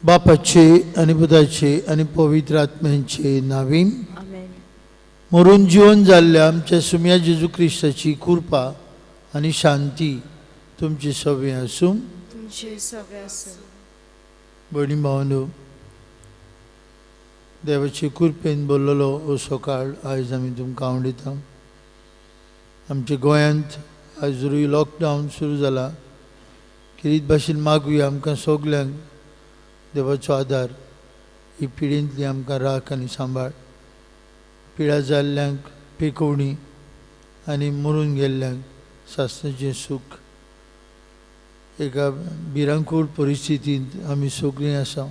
बापाचे आनी पुताचे आनी पवित्र आत्म्यांचे नावीन आमेन. मरून जिवन जाल्ल्या आमच्या सुम्या जेजू क्रिस्ताची कृपा आनी शांती तुमची सगळी आसूं. तुमचे सगळे आसूं. भयणी भावनो, देवाचे कृपेन बोल्लेलो हो सकाळ आयज आमी तुमकां आवडिता. आमच्या गोंयांत आयजरूय लॉकडावन सुरू जाला. खेरीत भाशेन मागुया आमकां सगल्यांक देवाचो आदार, ही पिळेंतली आमकां राख आनी सांबाळ, पिळा जाल्ल्यांक पेकोवणी आनी मरून गेल्ल्यांक सासणाचें सूख. एका भिरांकूळ परिस्थितींत आमी सगळीं आसा.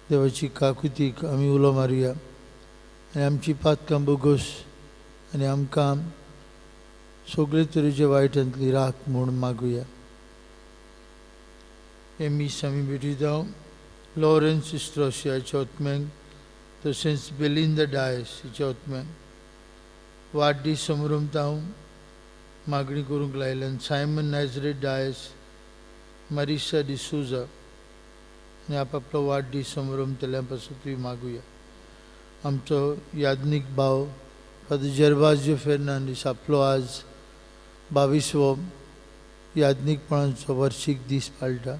देवाची काकुतीक आमी उलो मारुया आनी आमची पातकां बोगोस आनी आमकां सगळे तरेचे वायटांतली राख म्हूण मागुया. हे मीस आमी भेटयता लॉरन्स इस्ट्रोस ह्याच्या आत्म्यांक, तशेंच बेलिंदा डायस हिच्या आत्म्यांक. वाडदीस समरमता हांव मागणी करूंक लायल्यान सायमन नायजरेट डायस, मारिसा डिसूजा आनी आपआपलो वाडदीस समरमतल्या पासतूय मागुया. आमचो याज्ञीक भाव फादर जेर्वाज्यो फेर्नांडीस आपलो आज 22वो याज्ञीकपणाचो वर्शीक दीस पाळटा.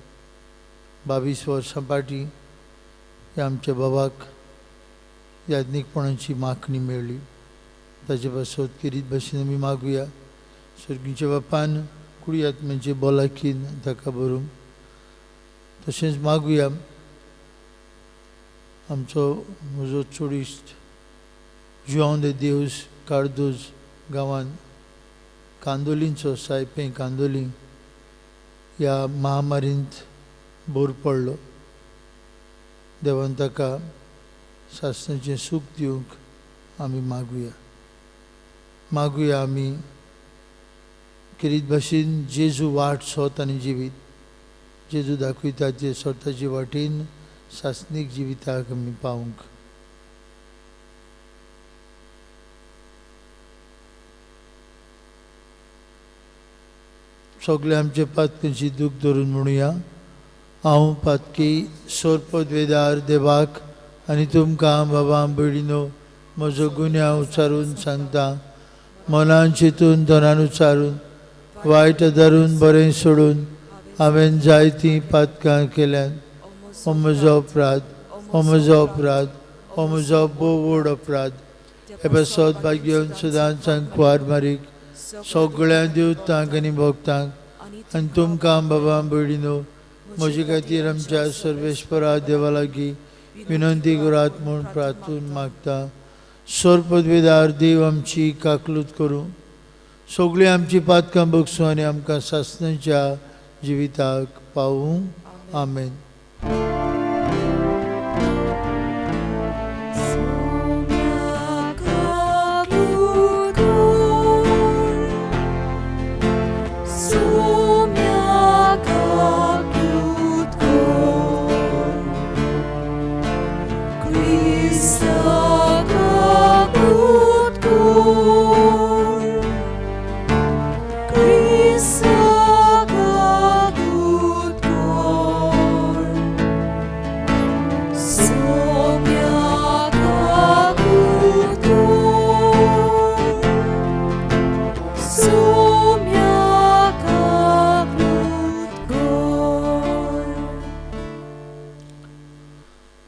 22 वर्सां फाटीं ह्या आमच्या बाबाक याज्ञीकपणाची मागणी मेळ्ळी. ताचे पासत खेरीत भाशेन आमी मागुया. सर्गीच्या बापान कुडी आत्म्याचे बोलाकीन ताका बरूंक. तशेंच मागुया आमचो म्हजो चोडिश्ट जुआंव दे देवस कार्दोज गांवान कांदोलींचो सायपें कांदोली ह्या महामारींत भर पडलो. देवान ताका सासणाचें सूख दिवंक आमी मागुया. मागुया आमी खेरीत भाशेन जेजू वाट सोत आनी जिवीत जेजू दाखयता ते स्वताचे वाटेन सासणीक जिविताक आमी पावूंक. सगळे आमचे पातकांची दूख धरून म्हणुया, हांव पातकी सोरपदवेदार देवाक आनी तुमकां बाबा भयणीनो म्हजो गुन्यांव उच्चारून सांगता. मनान चिंतून धनान उच्चारून वायट धरून बरें सोडून हांवें जायतीं पातकां केल्यात. हो म्हजो अपराध, हो म्हजो अपराध, हो म्हजो भोव व्हड अपराध. हे पासत भाग्यवन सदांच सांकवार मारीक सगळ्या देवतांक आनी भक्तांक आनी तुमकां बाबा भयणीनो म्हजे खातीर आमच्या सर्वेस्परा देवा लागीं विनंती करात म्हूण प्रार्थून मागता. सोरपदवेदार देव आमची काकलूत करूं, सगळीं आमची पातकां बगसूं आनी आमकां सासणाच्या जिविताक पावूं. आमेन.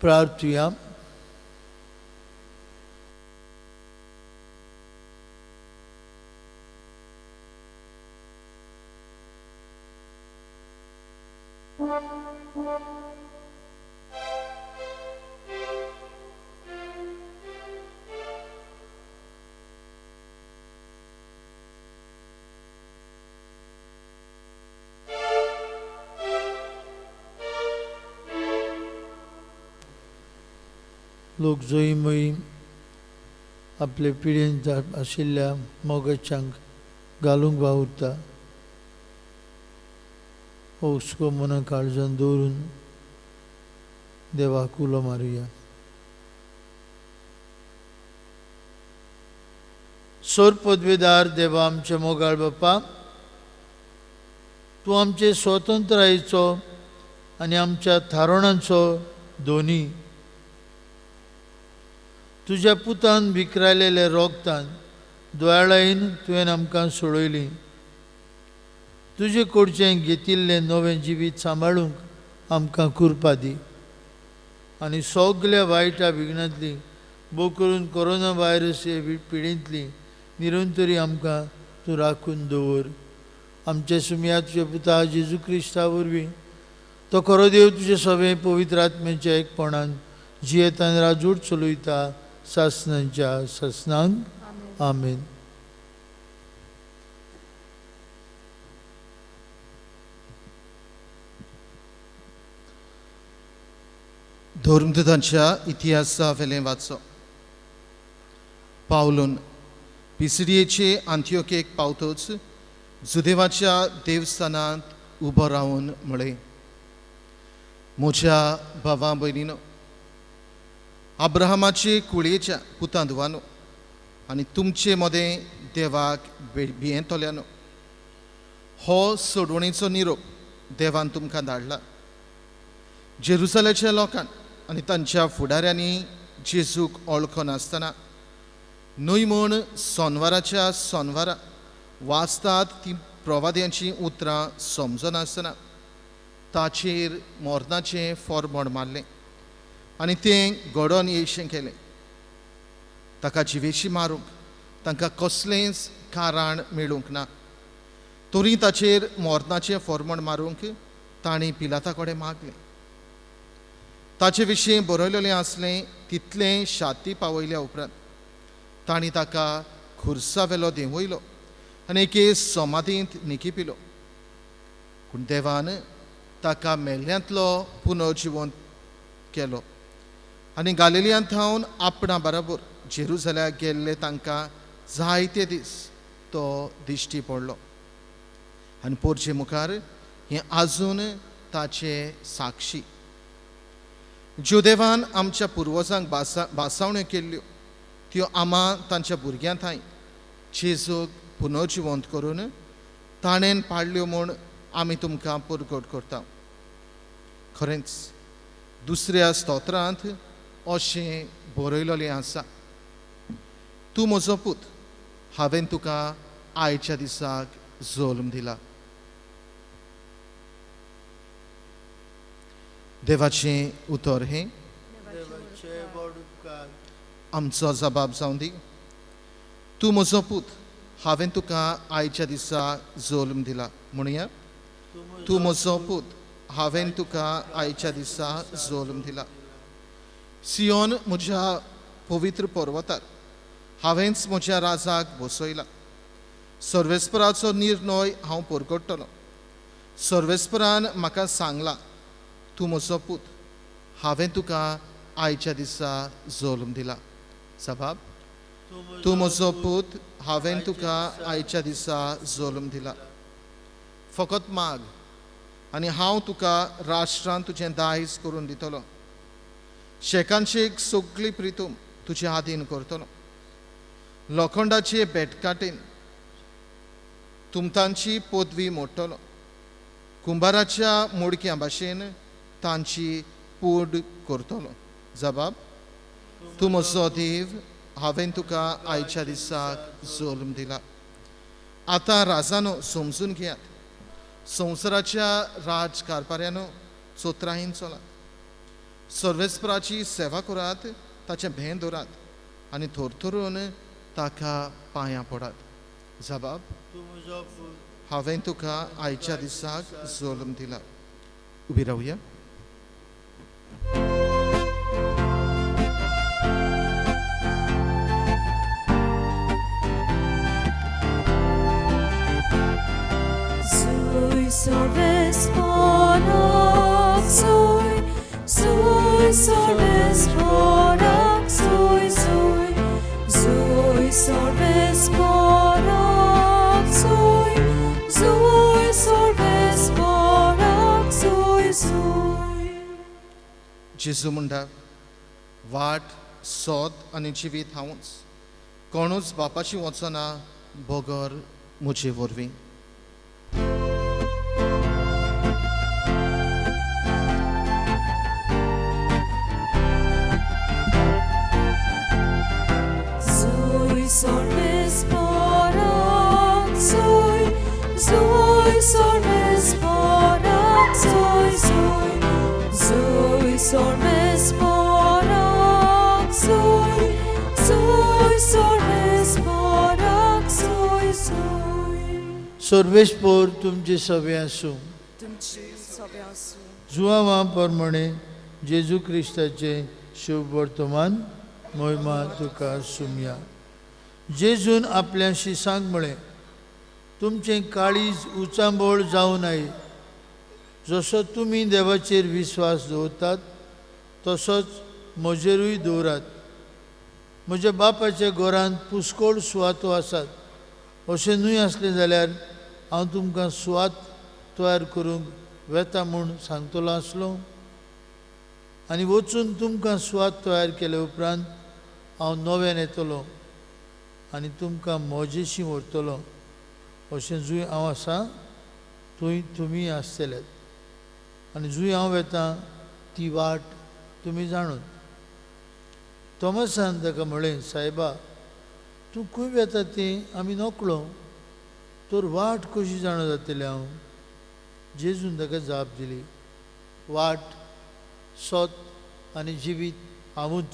प्रार्थुया. लोक जोई मोई आपले पिळयेंत आशिल्ल्या मोगाच्यांक घालूंक वावुरता. हो हुस्को मना काळजान दवरून देवाक उलो मारुया. सोर पदवेदार देवा आमचे मोगाळ बापा, तूं आमचे स्वतंत्रायेचो आनी आमच्या थारणांचो दोनी। तुज्या पुतान विकरायलेल्या रोगतान दोयाळायेन तुवें आमकां सोडयली। तुजे कडचें घेतिल्लें नवें जिवीत सांबाळूंक आमकां कृपा दी आनी सगल्या वायटा विघ्नांतली भोव करून कोरोना व्हायरस हे पिडेंतली निरंतरी आमकां तूं राखून दवर। आमच्या सुमया तुज्या पुता जेजू क्रिस्ता वरवीं तो खरो देव तुजे सगळे पवित्र आत्म्याच्या एकपणान जियेतान राजूट चलयता सासनांच्या सासनांक। आमेन। धर्मदूतांच्या इतिहासा वेलें वाचो। पावलून पिसिडियेचे आंतियोकेक पावतोच जुदेवाच्या देवस्थानांत उबो रावन म्हळें, म्हज्या भावा भयणीनो, अब्राहमाचे कुळयेच्या पुतां धुवानो आनी तुमचे मदें देवाक भियेंतल्यानो, हो सोडवणेचो निरोप देवान तुमकां धाडला। जेरुसलेच्या लोकांक आनी तांच्या फुडाऱ्यांनी जेजूक वळखनासतना न्हय म्हूण सोनवाराच्या सोनवारा वाचतात ती प्रवाद्यांची उतरां समजनासतना ताचेर मरणाचें फॉर्मण मारलें आनी तें घडोवन येयशें केलें। ताका जिवेशी मारूंक तांकां कसलेंच कारण मेळूंक ना, तरी ताचेर मरणाचें फॉर्मण मारूंक तांणी पिलाता कडेन मागलें। ताचे विशीं बरयलेलें आसलें तितलें शाती पावयल्या उपरांत तांणी ताका खुर्सावेलो देंवयलो आनी एके समाधींत निकिपिलो। पूण देवान ताका मेल्ल्यांतलो पुनर्जिवंत केलो आनी गालिलियांत थावन आपणा बराबर जेरुजल्याक गेल्ले तांकां जायते दीस तो दिश्टी पडलो आनी पोरचे मुखार हें आजून ताचे साक्षी। ज्यो देवान आमच्या पुर्वजांक भासावण्यो केल्ल्यो त्यो आमा तांच्या भुरग्यां थांय जेजूक पुनर्जिवंत करून ताणें पाडल्यो म्हूण आमी तुमकां परगट करता। खरेंच दुसऱ्या स्तोत्रांत अशें बरयलेलें आसा, तूं म्हजो पूत, हांवें तुका आयच्या दिसाक जल्म दिला। देवाचें उतर हें आमचो जबाब जावं दी। तूं म्हजो पूत, हांवें तुका आयच्या दिसा जल्म दिला। म्हणया, तूं म्हजो पूत, हांवें तुका आयच्या दिसा जल्म दिला। सियोन म्हज्या पवित्र पर्वतार हांवेंच म्हज्या राजाक बसयला। सर्वेस्पराचो निर्णय हांव परगट्टलो। सर्वेस्परान म्हाका सांगलां, तूं म्हजो पूत, हांवें तुका आयच्या दिसा जल्म दिला। सबाब, तूं म्हजो पूत, हांवें तुका आयच्या दिसा जल्म दिला। फकत माग आनी हांव तुका राष्ट्रांत तुजें दायज करून दितलो। शेकानशेक सगळी प्रितूम तुजे आदीन करतलो। लोखंडाचे बेटकाटेन तुमतांची पदवी मोडटलो। कुंभाराच्या मोडक्या भाशेन तांची पूड करतलो। जबाब, तूं म्हजो देव, हांवें तुका आयच्या दिसाक जल्म दिला। आतां राजानो समजून घेयात, संवसाराच्या राजकारभाऱ्यानो चोत्रायेन चलात, सर्वेस्पराची सेवा करात, ताचें भें दवरात आनी थरथरून ताका पांयां पडात। जबाब, हांवें तुका आयच्या दिसाक जल्म दिला। उबी रावया। जेजू म्हणटा, वाट सोद आनी जिवीत हांवूच, कोणूच बापाशी वचना बगर म्हजे वरवीं। सर्वेस्पोर तुमचे सवे आसूं। जुवांवा प्रमाणे जेजू क्रिस्ताचे शुभ वर्तमान मोहिमा तुका सुमया। जेजून आपल्या शिसांक म्हळें, तुमचें काळीज उचांबळ जावं नये। जसो तुमी देवाचेर विस्वास दवरतात तसोच म्हजेरूय दवरात। म्हज्या बापाच्या घरांत पुष्कळ सुवातो आसात, अशें न्हय आसलें जाल्यार हांव तुमकां सुवात तयार करूंक वेता म्हूण सांगतलो आसलो। आनी वचून तुमकां सुवात तयार केले उपरांत हांव नव्यान येतलो आनी तुमकां म्हजेशी व्हरतलो। अशें जंय हांव आसा थंय तुमी आसतले आनी जंय हांव वेता ती वाट तुमी जाणून। थॉमसान ताका म्हळें, सायबा, तूं खंय वेता तें आमी नकळो, तर वाट कशी जाणा जातली हांव? जेजून ताका जाप दिली, वाट, सत आनी जिवीत हांवूच।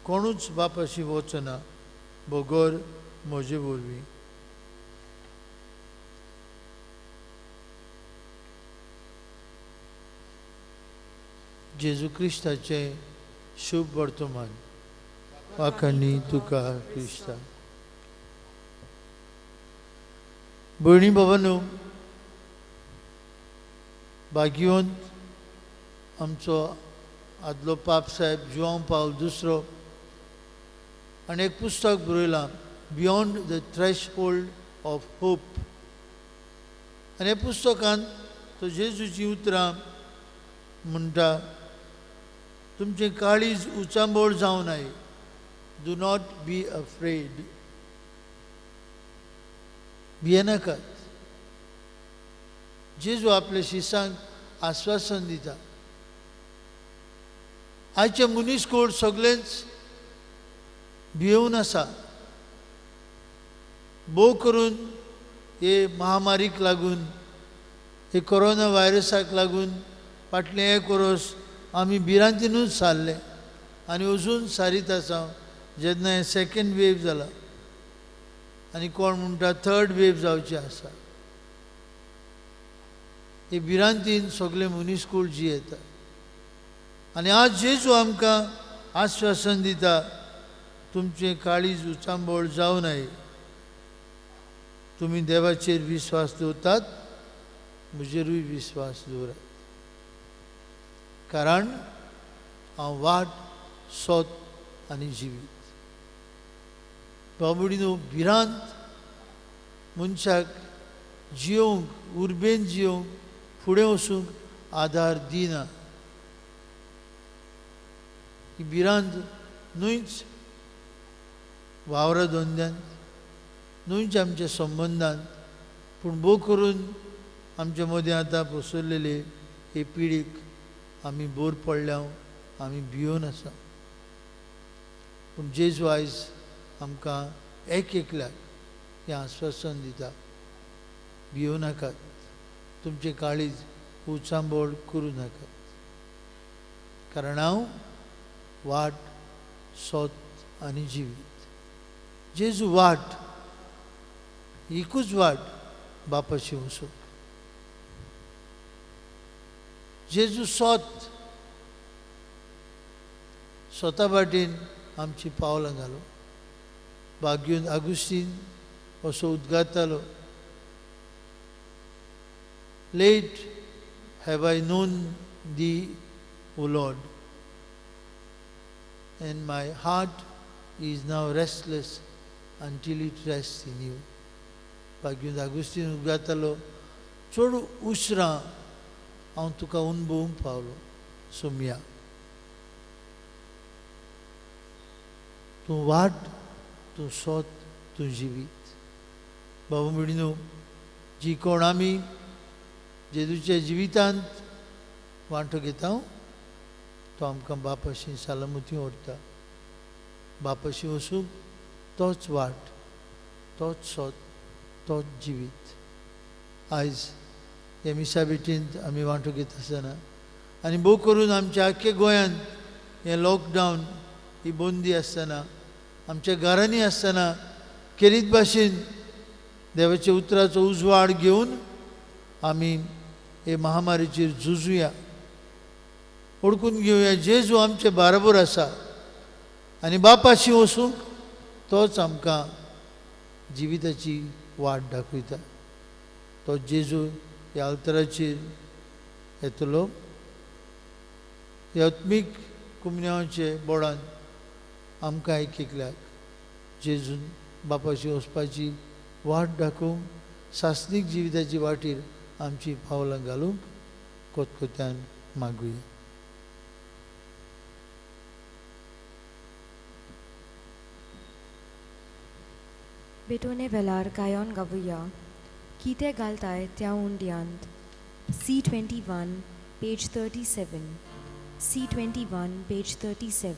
कोणूच बापाशी वचना बगर म्हजे वरवीं। जेजू क्रिस्ताचें शुभ वर्तमान। वाखाणी तुका क्रिस्ता। भयणी बाबांनो, भाग्यवंत आमचो आदलो पाप साहेब जुआंव पावल दुसरो आनी एक पुस्तक बरयलां, beyond the threshold of hope. आनी ह्या पुस्तकांत तो जेजूचीं उतरां म्हणटा, तुमचें काळीज उचांबळ जावं नये। Do not be afraid. भियेनाकात। जेजू आपल्या शिसांक आस्वासन दिता। आयचे मनीसकूळ सगळेंच भियेवन आसा, भोव करून हे महामारीक लागून, हे कोरोना व्हायरसाक लागून फाटलें एक वर्स आमी भिरांतीनूच सारले आनी अजून सारीत आसा। जेन्ना हें सेकेंड वेव जाला आनी कोण म्हणटा थर्ड वेव जावची आसा, हे भिरांतीन सगळे मनीसकूळ जियेता। आनी आज जेजू आमकां आस्वासन दिता, तुमचें काळीज उचांबळ जावं नये। तुमी देवाचेर विस्वास दवरतात, म्हजेरूय विस्वास दवरात, कारण हांव वाट, सत आनी जिवीत। बाबुडीनो, भिरांत मनशाक जियोवंक, उर्बेन जियोवंक, फुडें वचूंक आदार दिना। ही भिरांत न्हयच वावरा धंद्यांत, न्हयच आमच्या संबंदांत, पूण भोव करून आमच्या मदें आतां पसरलेले हे पिडीक आमी बोर पडल्या, आमी भियोवन आसा। पूण जेजू आयज आमकां एक एकल्याक हें आस्वासन दिता, भियोव नाकात, तुमचें काळीज उचांबळ करूं नाकात, कारण हांव वाट, सत आनी जिवीत। जेजू वाट, एकूच वाट बापाशी वचूंक। जेजू सत, स्वता वाटेन आमची पावलां घालो। भाग्योन आगुस्तीन असो उद्गातालो, late have I known thee, O Lord, and my heart is now restless until it rests in you. भाग्योन Augustine उद्गातालो, चड उसरां हांव तुका अणभवूंक पावलो सोम्या। तूं वाट, तूं सत, तूं जिवीत। बाबा भयणीनो, जी कोण आमी जेजूच्या जिवितांत वांटो घेता तो आमकां बापाशी सलामती व्हरता। बापाशी वचूंक तोच वाट, तोच सत, तोच जिवीत। आयज हे मिसा भेटींत आमी वांटो घेता आसतना आनी भोव करून आमच्या आख्खे गोंयांत हें लॉकडावन, ही बंदी आसतना, आमच्या घरांनी आसतना खेरीत भाशेन देवाच्या उतराचो उजवाड घेवन आमी हे महामारीचेर झुजुया, ओळखून घेवया जेजू आमचे बाराबर आसा आनी बापाशी वचूंक तोच आमकां जिविताची वाट दाखयता। तो जेजू ह्या अल्तराचेर येतलो। ह्या आत्मीक कुमन्यांचे बोडान आमकां एक एकल्याक जेजून बापाशी वचपाची वाट दाखोवंक सासणीक जिविताची वाटेर आमची पावलां घालूंक कोतकोत्यान मागुया। बेटोने वेलार गायोन गावया कितें घालताय त्या उंड्यांत। C21 page 37, C21 page 37।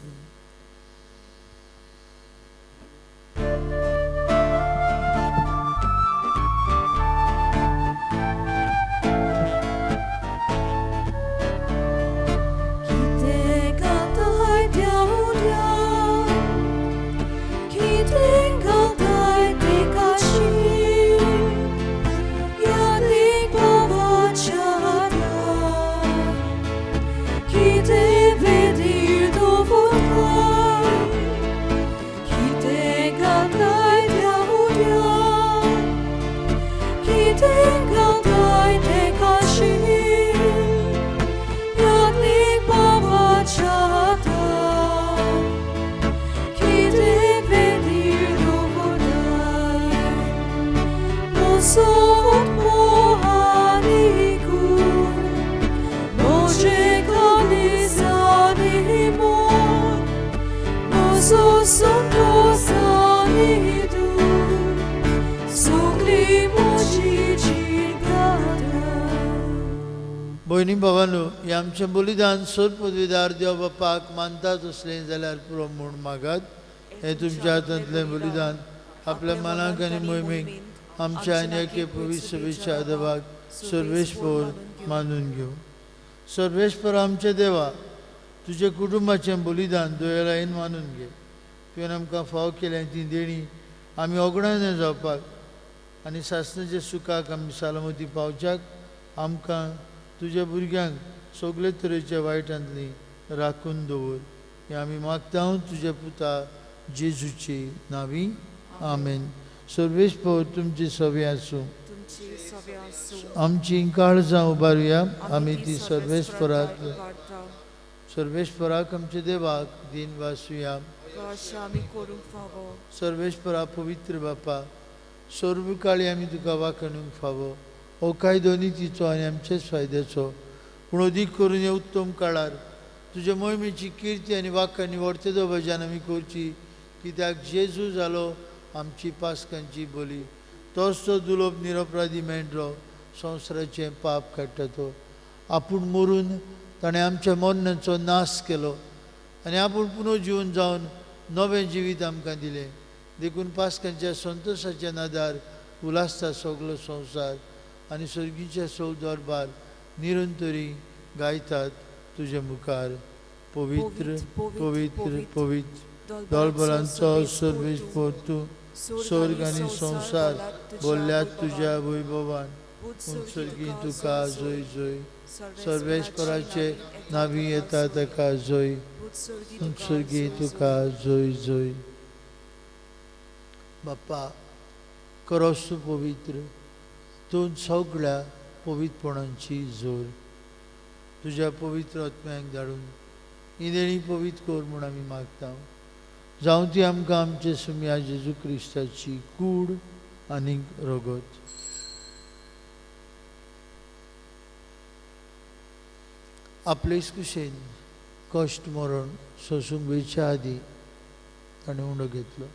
भयणी भावांनो, हें आमचें बलिदान सोद पदवीदार देव बापाक मानतात असलें जाल्यार पुरो म्हूण मागात। हें तुमच्या हातांतलें बलिदान आपल्या मनाक आनी मोहिमेक आमच्या आनी एके पवित्र सभेच्या देवाक सर्वेस्पर मानून घेवं। सर्वेस्पर आमच्या देवा, तुज्या कुटुंबाचें बलिदान दोयेलायन मानून घे। तुवें आमकां फाव केल्या ती देणी आमी ओगडायना जावपाक आनी सासणाच्या सुखाक आमी सलामती पावच्याक आमकां तुज्या भुरग्यांक सगळे तरेच्या वायटांतली राखून दवर। हें आमी मागता तुज्या पुता जेजूची नावी, आमेन। सर्वेस्पर तुमची सवे आसूं। आमची काळजां उबारुया, आमी ती सर्वेस्पराक सर्वेस्पराक आमच्या देवाक दीन वासुया। सर्वेस्परा पवित्र बापा, सर्व काळी आमी तुका वाखणूंक फावो। हो कायदो नितीचो आनी आमचेच फायद्याचो, पूण अदीक करून हे उत्तम काळार तुज्या मोहिमेची किर्ती आनी वाखाणी व्हडते भजन आमी करची, कित्याक जेजू जालो आमची पास्कांची बोली। तोच तो दुलोब निरपराधी मेंढरो संवसाराचें पाप काडटा तो आपूण मरून ताणें आमच्या मरणाचो नाश केलो आनी आपूण पुनः जिवन जावन नवें जिवीत आमकां दिलें। देखून पास्कांच्या संतोशाच्या नादार उलासता सगलो संवसार आनी सर्गीच्या सौ दरबार निरंतरी गायतात तुजे मुखार पवित्र पवित्र पवित्र दळबळांचो सर्वेस्पर तूं, स्वर्ग आनी संवसार बोल्ल्यात तुज्या वैभवान। सर्गी तुका जय जय, सर्वेस्पराचे नावी येता ताका जय, सर्गी तुका जय जय। बाप्पा करोस तूं पवित्र, तूं सगळ्या पवित्रपणांची जोर। तुज्या पवित्र आत्म्याक धाडून ही देणी पवित्र कर म्हूण आमी मागता। जावं ती आमकां आमचे सुम्या जेजू क्रिस्ताची कूड आनी रगत। आपलेच कुशेन कश्ट मरण सोसूंक वयच्या आदीं ताणें उंडो घेतलो।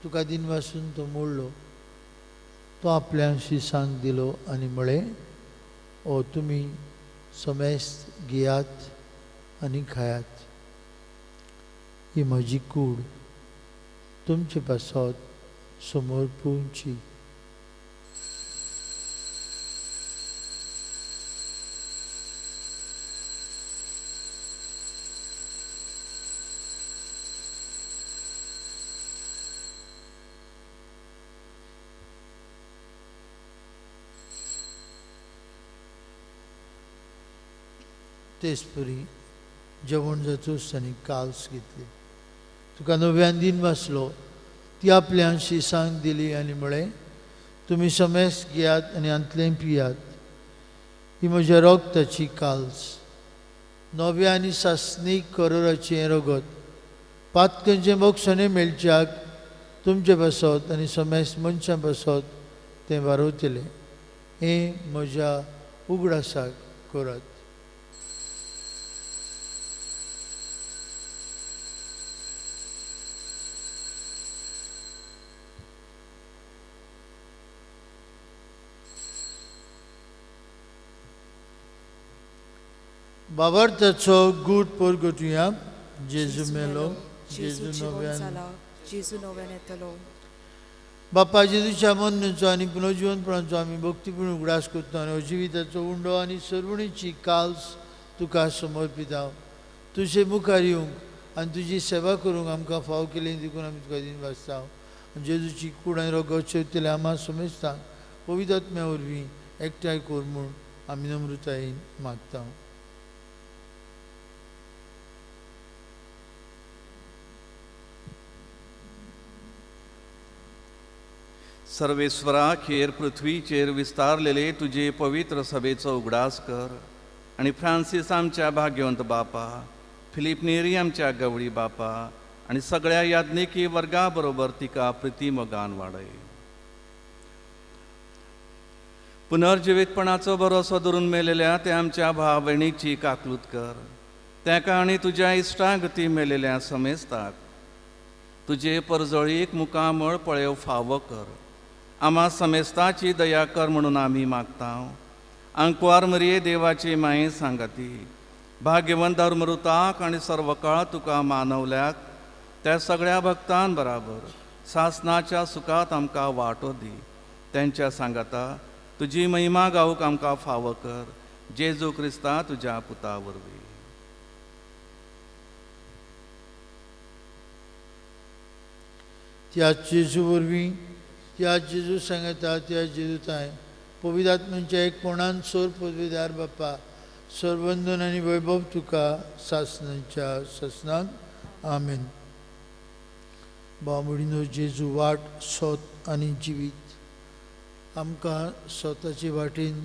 तुका दिनवासून तो मोडलो, तो आपल्यांशी सांग दिलो आनी म्हळें, ओ तुमी समेस्त घेयात आनी खायात, ही म्हजी कूड तुमचे पासत समोर पुवची। तेचपरी जेवण जातूच ताणें काल्स घेतली. तुका नव्यान दिन वाचलो. ती आपल्या शिसांक दिली आनी म्हळें, तुमी समेस्त घेयात आनी हांतलें पियात. ही म्हज्या रोगताची काल्स, नव्या आनी सासणीक करोराचें रगत. पातकांचें बक्षणें मेळच्याक तुमचे पासत आनी समेस्त मनशां पासत तें वारवतलें. हें म्हज्या उगडासाक करात. बाबार्थाचो गूट परगटुया. जेजू मेलो, जेजू नव्यान, जेजू नव्यान येतलो. बापा जेजूच्या मरणाचो आनी पुनर्जिवनपणाचो आमी भक्तीपूर्ण उगडास करता आनी जिविताचो उंडो आनी सर्वणीची काल्स तुका समर्पिता. तुजे मुखार येवंक आनी तुजी सेवा करूंक आमकां फाव केली देखून आमी तुका दिन वाचता. जेजूची कूड आनी रगत शेवतले आमा समेस्तांक पवित्र आत्म्या वरवीं एकठांय कर म्हूण आमी नम्रतायेन मागता. सर्वेस्वरा, खेर पृथ्वीचेर विस्तारलेले तुजे पवित्र सभेचो उगडास कर आनी फ्रांसीस आमच्या भाग्यवंत बापा, फिलीप नेरी आमच्या गवळी बापा आनी सगळ्या याज्ञिकी वर्गा बरोबर तिका प्रितीमोगान वाडय. पुनर्जिवीतपणाचो भरोसो धरून मेलेल्या त्या आमच्या भाव भयणीची काकलूत कर. ताका आनी तुज्या इश्टागती मेलेल्या समेस्ताक तुजे परजळीक मुखामळ पळेव फावो कर. आमा समेस्ताची दया कर म्हणून आमी मागता. आंकवार मरिये देवाची माये सांगाती भाग्यवंत धर्मरुताक आनी सर्वकाळ तुका मानवल्याक त्या सगळ्या भक्तां बराबर सासनाच्या सुखात आमकां वांटो दी. तेंच्या सांगाता तुजी महिमा गावूंक आमकां फावो कर. जेजू क्रिस्ता तुज्या पुता वरवीं. त्या जेजू वरवीं, त्या जेजू सांगता, त्या जेजू ताय पवित्र आत्म्यांच्या एकपणान सोर पदवीदार बापा, सर्वंदन आनी वैभव तुका सासनाच्या सासनाक. आमेन. बाबुडीनो जेजू वाट, सोत आनी जिवीत. आमकां स्वताचे वाटेन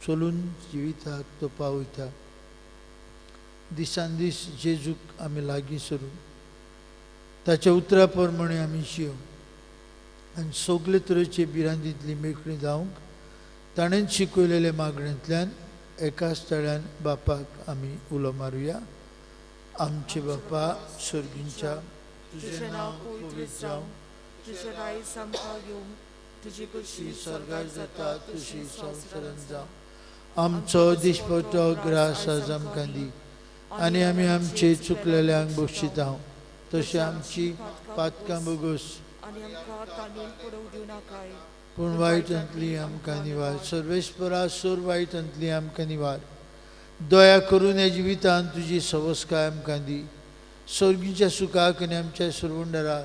चलून जिविताक तो पावयता. दिसान दीस जेजूक आमी लागीं सरून ताच्या उतरा प्रमाणे आमी जियों आनी सगळे तरेचे भिरांतींतली मेकळी जावंक ताणें शिकयलेल्या मागण्यांतल्यान एकाच तळ्यान बापाक आमी उलो मारुया. आमचे बापा सर्गींच्या, तुजें नांव पवित्र जावं, तुजें रायज आमकां येवं, तुजी खुशी स्वर्गार जाता तशी संवसारांत जावं. आमचो दिसपट्टो ग्रास आज आमकां दी आनी आमी आमचे चुकलेल्यांक बक्षिता तशें आमची पातकां बोगस आनी आमकां तांदूळ पडोवंक दिवं नाकाय, पूण वायटांतली आमकां निवार. सर्वेस्परा, सोर वायटांतली आमकां निवार. दया करून ह्या जिवितांत तुजी सवस्काय आमकां दी. सर्गीच्या सुखाक आनी आमच्या सरवंडरा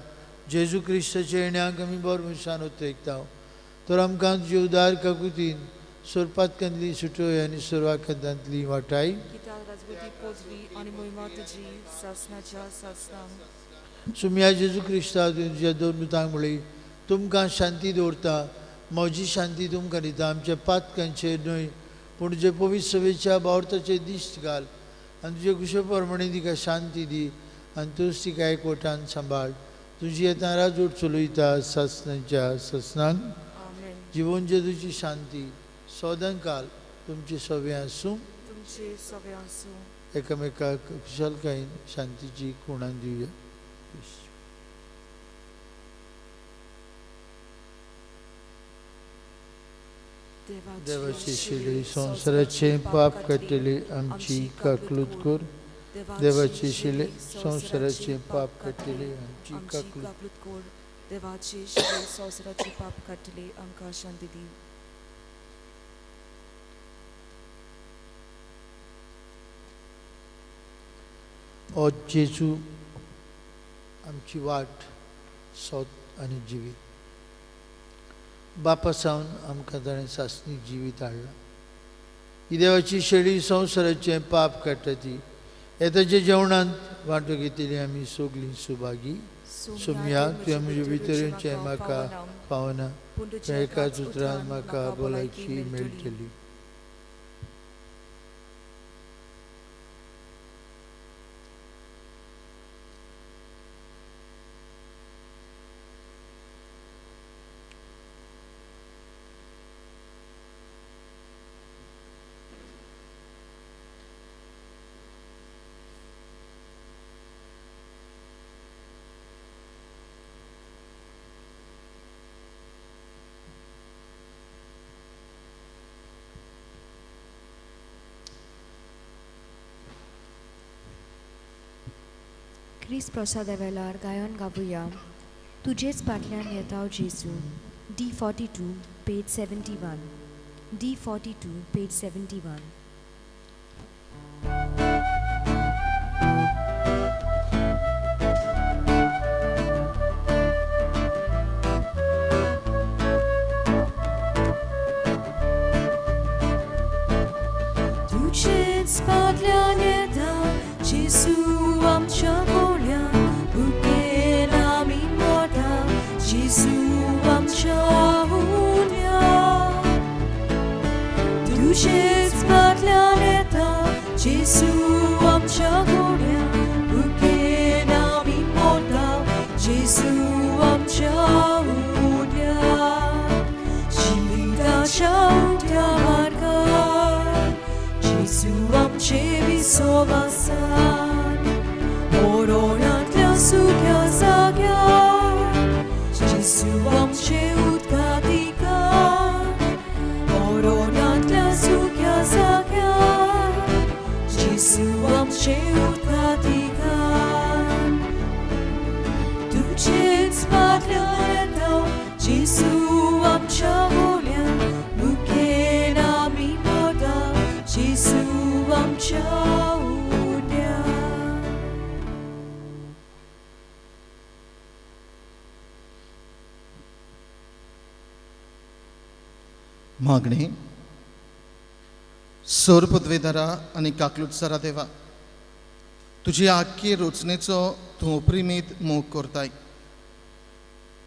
जेजू क्रिस्ताच्या येण्याक आमी बरो मनशान उतरयता. तर आमकां तुजे उदार काकुतीन सोरपातकांतली सुटोय आनी सोरवाकांतली वाटाय. सुम्या जेजू क्रिस्ता, तुज्या दोन दुतांक म्हळी, तुमकां शांती दवरता, म्हजी शांती तुमकां दिता. आमच्या पातकांचेर न्हय पूण तुजे पवित्र सभेच्या बावर्थाचेर दिश्ट घाल आनी तुजे कुशे प्रमाणे तिका शांती दी आनी तूंच तिका एकवटान सांबाळ. तुजी येता राजवट चलयता सासनाच्या सासनाक. जिवन जेजूची शांती सदांकाल तुमचे सवे आसूं. एकामेकाक खुशालकायेन शांतीची खुणां दिवया. देवाचे शिले संवसाराचे पाप काडटले आमची काकलूत कर. देवाचे शिले संवसाराचे पाप काडटले आमची काकलूत कर. देवाचे शिले संवसाराचे पाप काडटले आमकां शांती दी. ओ जेजू, आमची वाट, सोत आनी जिवीत. बापा सावन आमकां ताणें सासणीक जिवीत हाडलां. ही देवाची शेळी संवसाराचें पाप काडटा ती येताच्या जेवणांत वांटो घेतली आमी सगळीं सुभागी. सोमया तुवें म्हजे भितर येवचें म्हाका पावना, एकाच उतरान म्हाका भलायकी मेळटली. क्रिस्त प्रसादा वेळार गायन गावया तुजेच फाटल्यान येता जेजू. D42 page 71. D42 page 71. तुजेच फाटल्यान येता जेजू आमच्या तुजेच फाटल्यान येता जेजू आमच्या घोड्या भुकेन आमी मोडटा जेजू आमच्या उड्या जिविताच्या उक्त्या मार्गार जेजू आमचे विसवासान मोरोणांतल्या सुक्या जाग्यार जेजू आमचे उदकाधिकार मोरोणांतल्या सुक्या जाग्यार जेजू आमचे उदकाधिकार. तुजेच फाटल्यान येता जेजू आमच्या घोड्या भुकेन आमी मोडटा जेजू आमच्या उड्या. मागणी. सोर पदवेदारा आनी काकलुटसरा देवा, तुजी आख्खी रचनेचो तूं प्रिमीत मोग करताय.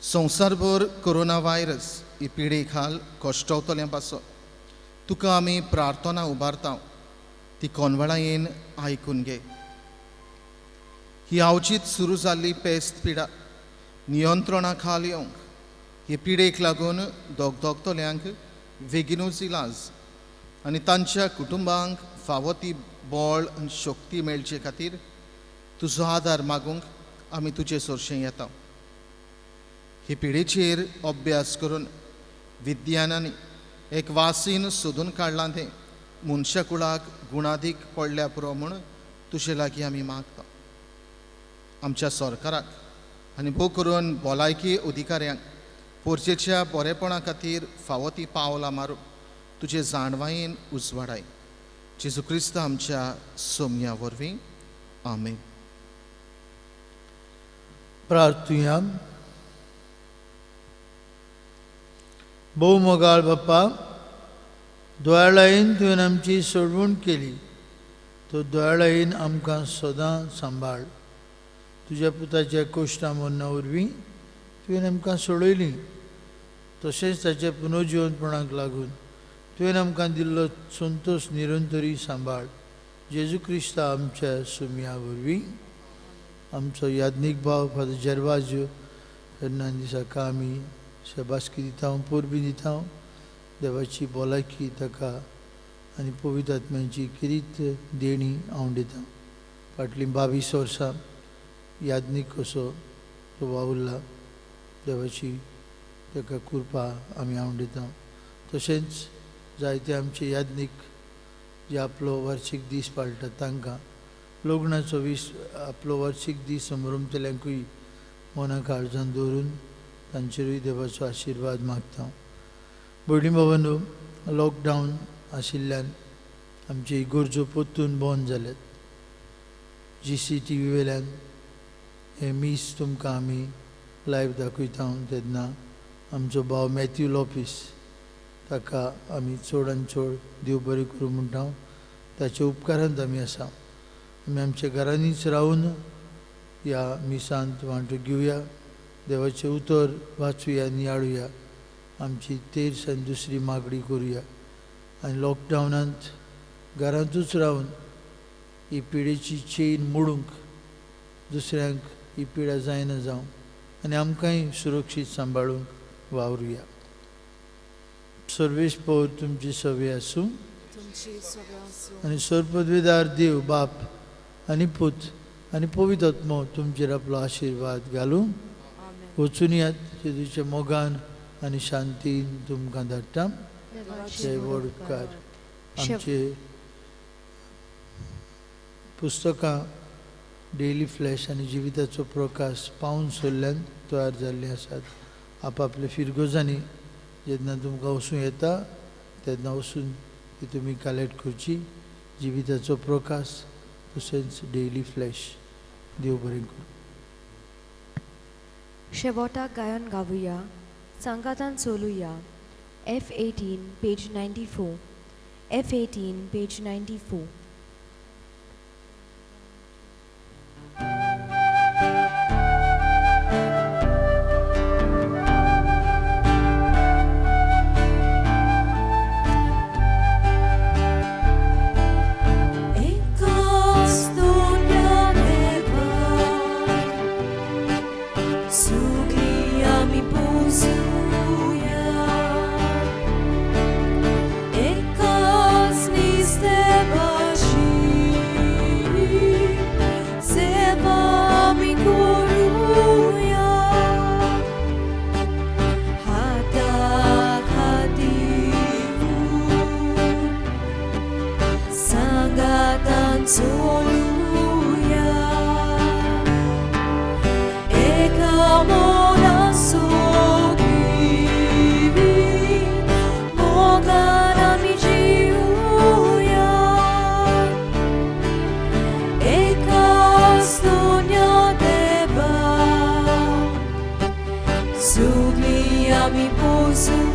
संवसारभर कोरोना व्हायरस ही पिडे खाल कश्टवतल्या पासो तुका आमी प्रार्थना उबारता, ती कोनवळायेन आयकून घे. ही आवचीत सुरू जाल्ली पेस्त पिडा नियंत्रणा खाल येवंक हे पिडेक लागून दोगदोगतल्यांक बेगिनूच इलाज आनी तांच्या कुटुंबांक फावो ती बळ आनी शक्ती मेळचे खातीर तुजो आदार मागूंक आमी तुजे सरशें येता. हे पिडेचेर अभ्यास करून विज्ञानांनी एक वासीन सोदून काडलां तें मनशा कुळाक गुणादीक पडल्या पुरो म्हूण तुजे लागीं आमी मागता. आमच्या सरकाराक आनी भोव करून भलायकी अधिकाऱ्यांक पोरचेच्या बरेपणा खातीर फावो ती पावलां मारूंक तुजे जाणवायेन उजवाडाय. जेजू क्रिस्त आमच्या सोमया वरवीं, आमेन. प्रार्थुया. भोव मोगाळ बाप्पा, दोयाळायेन तुवें आमची सोडवण केली, तो दोयाळायेन आमकां सदां सांबाळ. तुज्या पुताच्या कोश्टा मरणा वरवीं तुवें आमकां सोडयली, तशेंच ताच्या पुनर्जिवनपणाक लागून तुवें आमकां दिल्लो संतोश निरंतरी सांबाळ. जेजू क्रिस्ता आमच्या सुमया वरवीं. आमचो याज्ञीक भाव फादर जेर्वाज्यो फेर्नांदीस हाका आमी शाबासकी दिता, परबी दिता. देवाची भलायकी ताका आनी पवित्र आत्म्याची किरीत देणी हांव दिता. फाटलीं 22 वर्सां याज्ञीक कसो तो वावुरला, देवाची ताका कृपा आमी हांव दिता. तशेंच जायते आमचे याज्ञीक जे आपलो वार्षीक दीस पाळटात तांकां लग्नाचो आपलो वार्षीक दीस समरमतल्यांकूय मना काळजान दवरून तांचेरूय देवाचो आशिर्वाद मागता. भयणी भावांनो, लॉकडावन आशिल्ल्यान आमची इगर्जो परतून बंद जाल्यात. GCTV वेल्यान हें मीस तुमकां आमी लायव्ह दाखयता. तेन्ना आमचो भाव मॅथ्यू लोपीस ताका आमी चड आनी चड देव बरें करूं म्हणटा. ताच्या उपकारांत आमी आसा. आमी आमच्या घरांनीच रावन ह्या मिसांत वांटो घेवया, देवाचें उतर वाचुया, नियाळुया, आमची तेर्स आनी दुसरी मागणी करुया आनी लॉकडावनांत घरांतूच रावन ही पिडेची चेन मोडूंक, दुसऱ्यांक ही पिडा जायना जावं आनी आमकांय सुरक्षीत सांबाळूंक वावरुया. सर्वेश पौर तुमची सवे आसूं आनी सर्वपदवीदार देव बाप आनी पूत आनी पवित्र आत्मो तुमचेर आपलो आशिर्वाद घालूं. वचून यात जेजूच्या मोगान आनी शांतीन तुमकां धाडटा. जय व्हड उपकार. आमचे पुस्तकां डेली फ्लॅश आनी जिविताचो प्रकाश पावन सोल्ल्यान तयार जाल्लीं आसात. आपापल्या फिरगोजांनी जेन्ना तुमकां वचूं येता तेन्ना वचून ती तुमी कलेक्ट करची. जिविताचो प्रकाश तशेंच डेली फ्लॅश. देव बरें करूं. शेवटाक गायन गावया, सांगातान चलुया. F18 page 94, F18 page 94. Sugli ami posuya.